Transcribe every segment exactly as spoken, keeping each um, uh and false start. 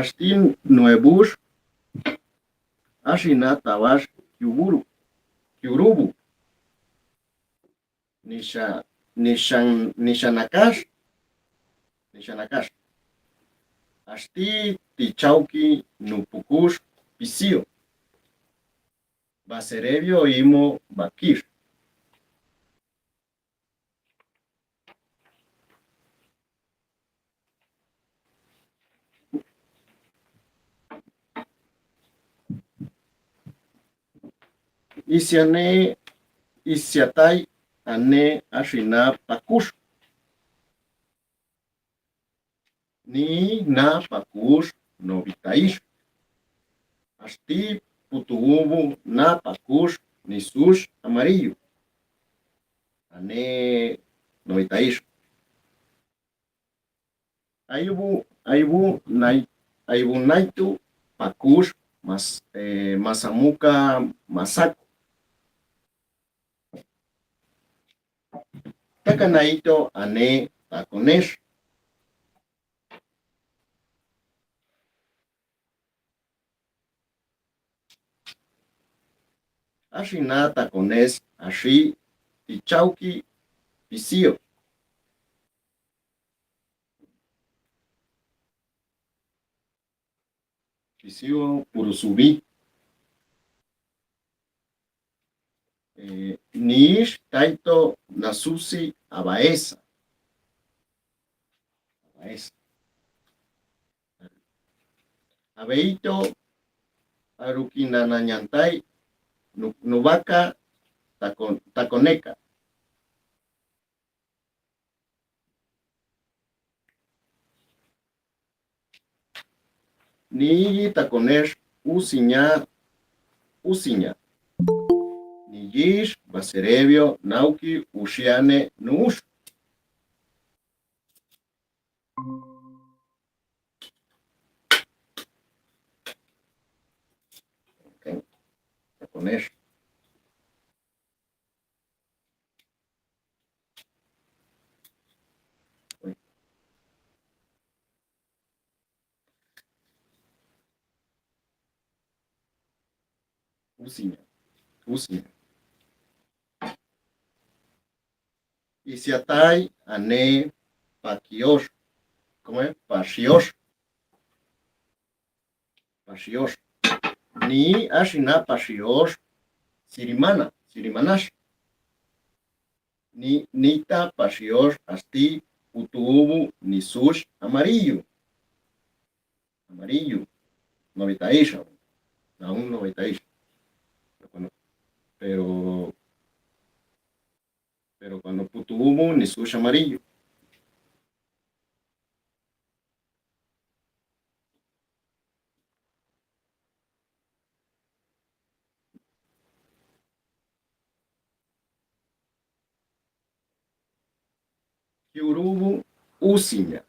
Axti nuebux axɨna tabax kiuburu, kiurubu, nixha-, nixhan-, nixhanakax, nixhanakax. Axti tichauki nupukux pisio, baserebio ɨmo bakɨx. Isiane, isiatai ane axɨna pakux. Nina pakux nobitaix. Axti putububu napakux nisux amarillo. Ane nobitaix. Aɨbu, aɨbu nai-, aibunaitu pakux mas-, eh, masamuka masako. Takanaityo ane takonex. Axɨna takones axi ichauki pisio. Pisio purusubi. Eh, nix taito nasusi abaesa. Abaesa. Abeityo arukinanañantai nu-, nubaka tako-, takoneka. Niyɨ takonex usiña, usiña. Niyɨx baserebio nauki uxiane nu'ux. Ok. Takonex. Usiña, usiña. Isiatai ane pakiox, ¿cómo es? Paxiox. Paxiox. Ni axɨna paxiox sirimana, sirimanax. Ni, nita paxiox axti putubu nisux amarillo. Amarillo. Noventa y seis, aún. Aún noventa y seis. Pero, pero cuando putubu nisux amarillo. Kiurubu usiña.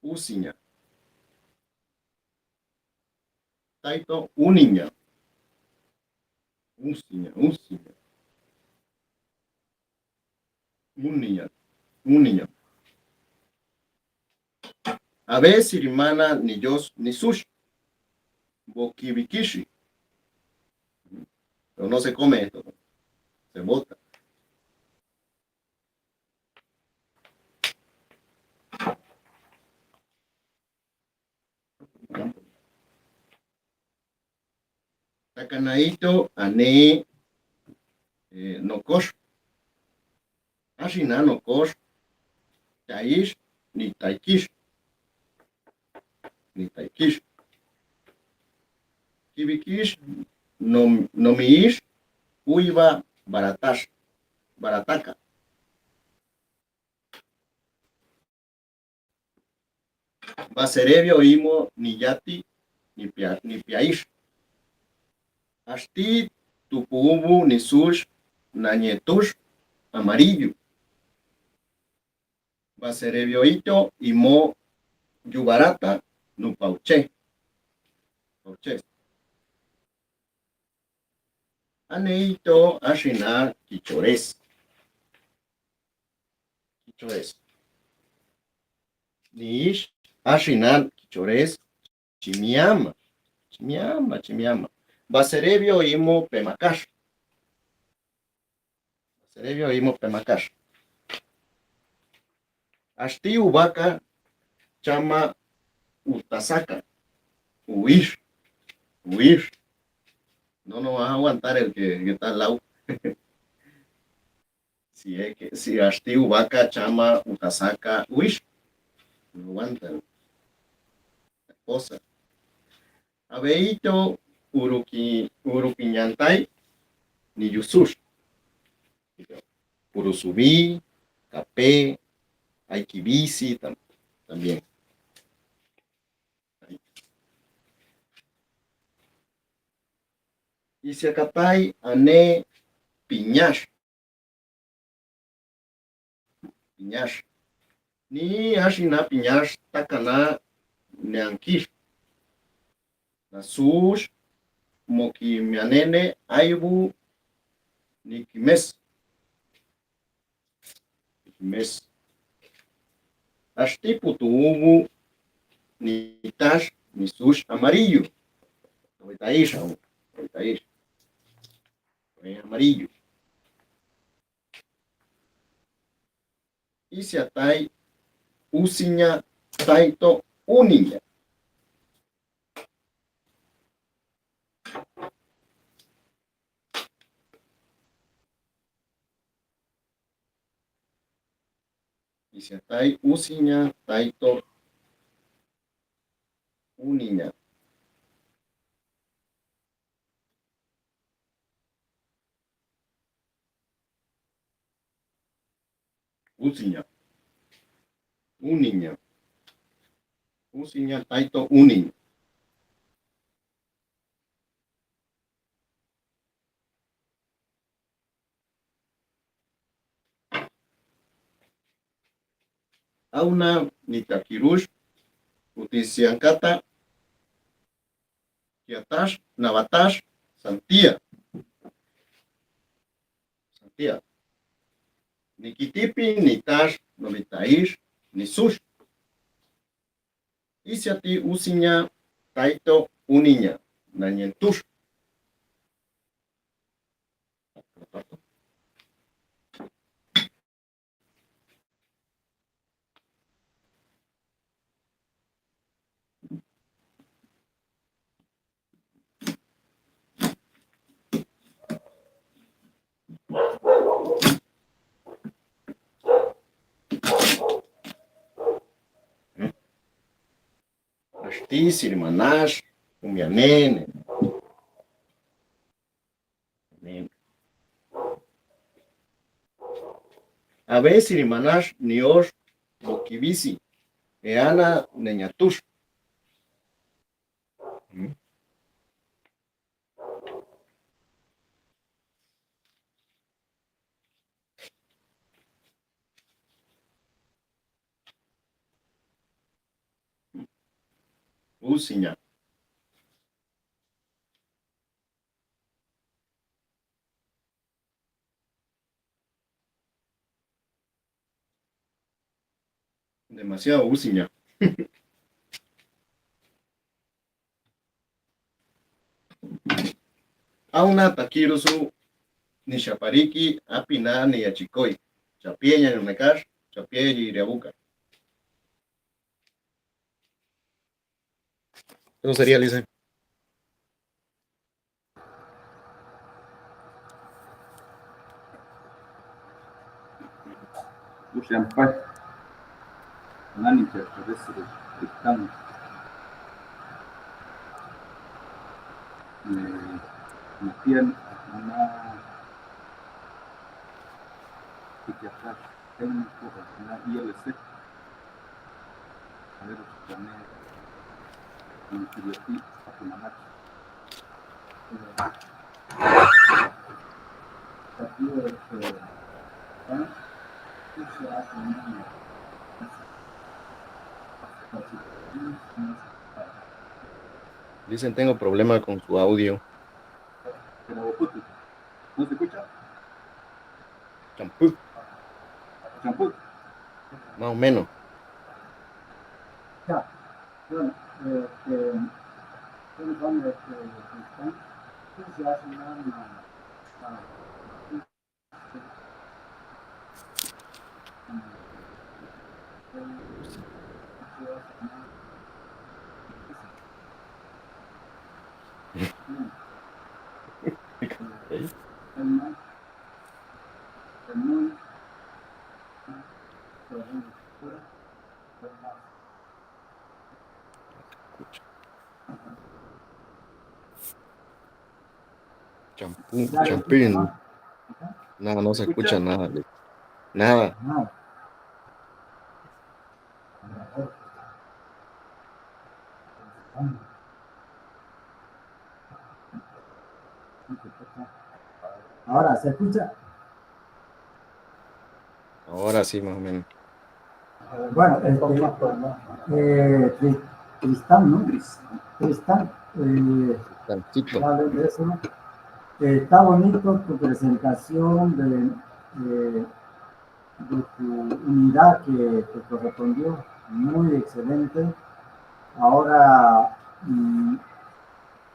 Usiña. Taito uniña. Usiña, usiña. Uniña, uniña. Abe sirimana niyos nisux. Bokibikixh. Pero no se come esto, ¿no? Se bota. Takanaityo ane, eh, nokox. Axɨna nokox, tyaix, nitaikixh. Nitaikixh. Kibikixh, nom-, nomixh, uiba baratax, barataka. Baserebio ɨmo niyati nipia-, nipiaix. Axti tupubu nisux nañetux amarillo. Baserebioityo ɨmo yubarata nupauche. Pauches. Aneityo axɨna kichores. Kichores. Nixh axɨna kichores chimiama, chimiama, chimiama. Baserebio ɨmo pemakax. Baserebio ɨmo pemakax. Axti ubaka chama utasaka, uix, uix. No, no vas a aguantar el que, que está al lado. Si es que, si axti ubaka chama utasaka uix, no aguantan la cosa. Abeityo uruki-, urukiñantai niyusux. Purusubi, kape, aikibisi tam-, también. Isiakatai ane piñax. piñax. Ni axina piñax takana neankix. Nasux mokimianene aɨbu nikimes. Nikimes. Axti putubu nitax nisux amarillo. Toitaix au, toitaix. Amarillo. Isiatai usiña taito uniña. Isiatai usiña taito uniña. Usiña. Uniña. Usiña taito uniña. Auna nitakirux utisiankata kiatax nabatax santía. Santía. Nikitipi nitax nobitaix nisux. Isiati usiña taito uniña nañentux. Axti sirmanax umianene. Abe sirmanax niox bokibisi eana neñatux. Usiña. Demasiado usiña. Auna takirusu nixhapariki apina niyachikoi, chapie ñanunekax, chapie yiriabuka. ¿Cómo sería, Lisa? Uxiampae. Nanitya cabeza de cristán. Eh, Matías, mamá, técnico, I L C. Dicen, tengo problema con su audio. ¿No se escucha? Champú. Champú. Más o menos. Ya. Bueno, este, bueno, cuando, este, están, ¿qué se hace una, una, una, ¿Eh? Champú, champín. Nada, no se escucha nada. Nada. Ahora, ¿se escucha? Ahora sí, más o menos. Bueno, este, eh, Tri-, Tristán, ¿no? Tristán, eh, Tristancito. Ya de, de eso, ¿no? Eh, está bonito tu presentación de, eh, de tu unidad que te correspondió, muy excelente. Ahora, mm,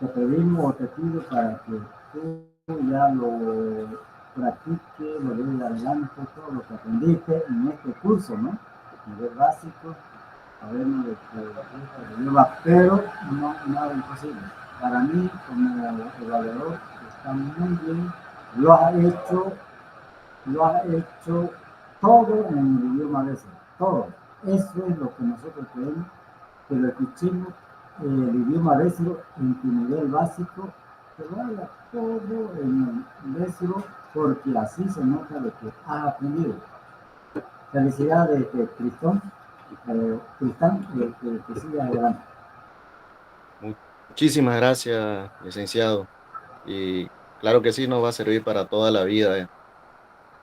te pedimos o te pido para que tú ya lo practiques, lo lleves adelante, todo lo que aprendiste en este curso, ¿no? Nivel básico, sabemos de que lleva, pero no nada imposible. Para mí, como evaluador, está muy bien, lo has hecho, lo has hecho todo en el idioma de ese, todo. Eso es lo que nosotros queremos, que lo escuchemos, eh, el idioma de ese en tu nivel básico, que vaya todo en el de ese, porque así se nota lo que has aprendido. Felicidades, este, Tristón, eh, Tristán, eh, que, que siga adelante. Muchísimas gracias, licenciado. Y claro que sí, nos va a servir para toda la vida, eh.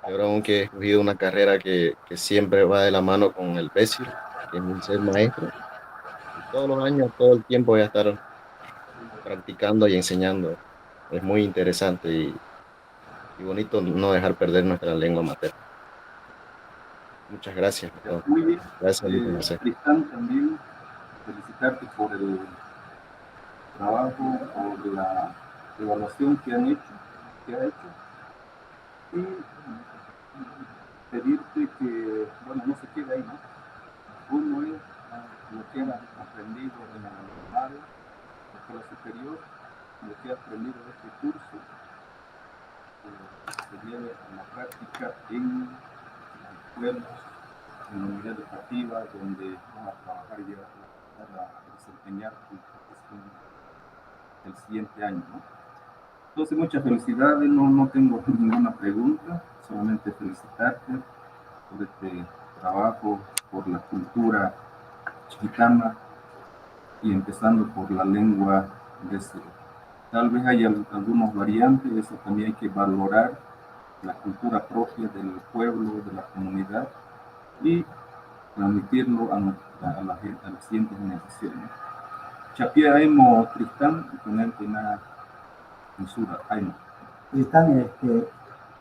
Yo creo que he escogido una carrera que, que siempre va de la mano con el BESIR, que es mi ser maestro. Y todos los años, todo el tiempo voy a estar practicando y enseñando. Es muy interesante y, y bonito no dejar perder nuestra lengua materna. Muchas gracias. Muy bien. Gracias, Luis. Eh, José. Tristán, también felicitarte por el trabajo, por la evaluación que han hecho, que ha hecho. Y pedirte que, bueno, no se quede ahí, ¿no? Uno es, ah, lo que han aprendido en la primaria, la escuela superior, lo que ha aprendido en este curso, eh, se lleve a la práctica en los pueblos, en la unidad educativa, donde van a trabajar y a, a desempeñar su profesión el siguiente año, ¿no? Entonces, muchas felicidades, no, no tengo ninguna pregunta, solamente felicitarte por este trabajo, por la cultura chicana y empezando por la, la lengua de ese. Tal vez hay al-, algunos variantes, eso también hay que valorar, la cultura propia del pueblo, de la comunidad, y transmitirlo a, a la, a la siguiente generación, ¿no? Chapia aemo Tristán, ponente na mesura, aemo. Tristán, este,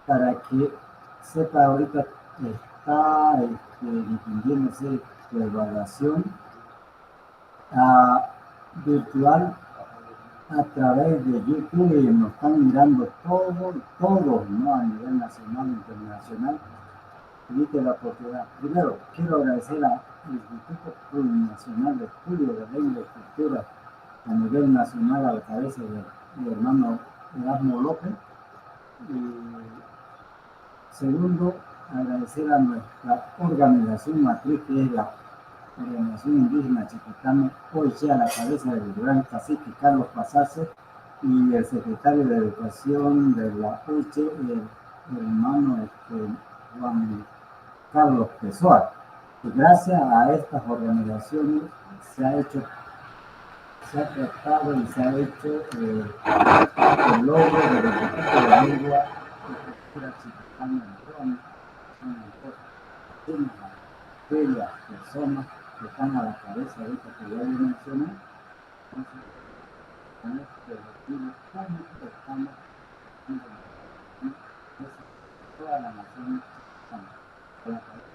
para que sepa, ahorita está, este, difundiéndose la evaluación, ah, virtual a través de YouTube y nos están mirando todos, todos, ¿no? A nivel nacional e internacional. Y viste la oportunidad. Primero, quiero agradecer al Instituto Plurinacional de Estudios de Lengua y Cultura a nivel nacional a la cabeza del, del hermano Erasmo López. Y segundo, agradecer a nuestra organización matriz, que es la Organización Indígena Chicotana, hoy sea la cabeza del gran cacique Carlos Pasace, y el secretario de Educación de la O I C H, el hermano, este, Juan Carlos Pessoa. Y gracias a estas organizaciones se ha hecho, se ha tratado y se ha hecho, eh, el logro del Estatuto de Lengua y Cultura Chicotana en Roma. Son las cosas. Tiene a aquellas personas que están a la cabeza de esta que ya le mencioné. Entonces, con este objetivo, ¿cómo estamos haciendo? Entonces, toda la nación, con la cabeza,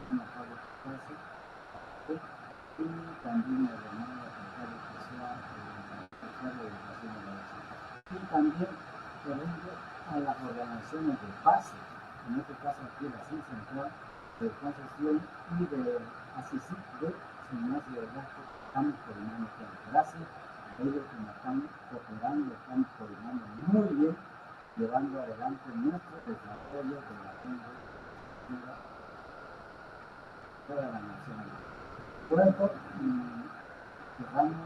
con la cabeza, y también el hermano Ricardo Pessoa, eh, secretario de Educación de la O I C H. Y también, por ejemplo, a las organizaciones de paz, en este caso aquí la CIN Central de Concepción y de ASICIC de San Ignacio de Gasco, estamos coordinando todo. Gracias a ellos que nos están cooperando, estamos coordinando muy bien, llevando adelante nuestro desarrollo de la lengua de toda la nación. Por esto, mm, cerramos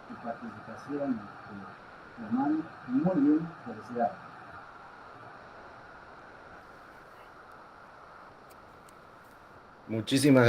su participación, este, hermano, muy bien, felicidades. Muchísimas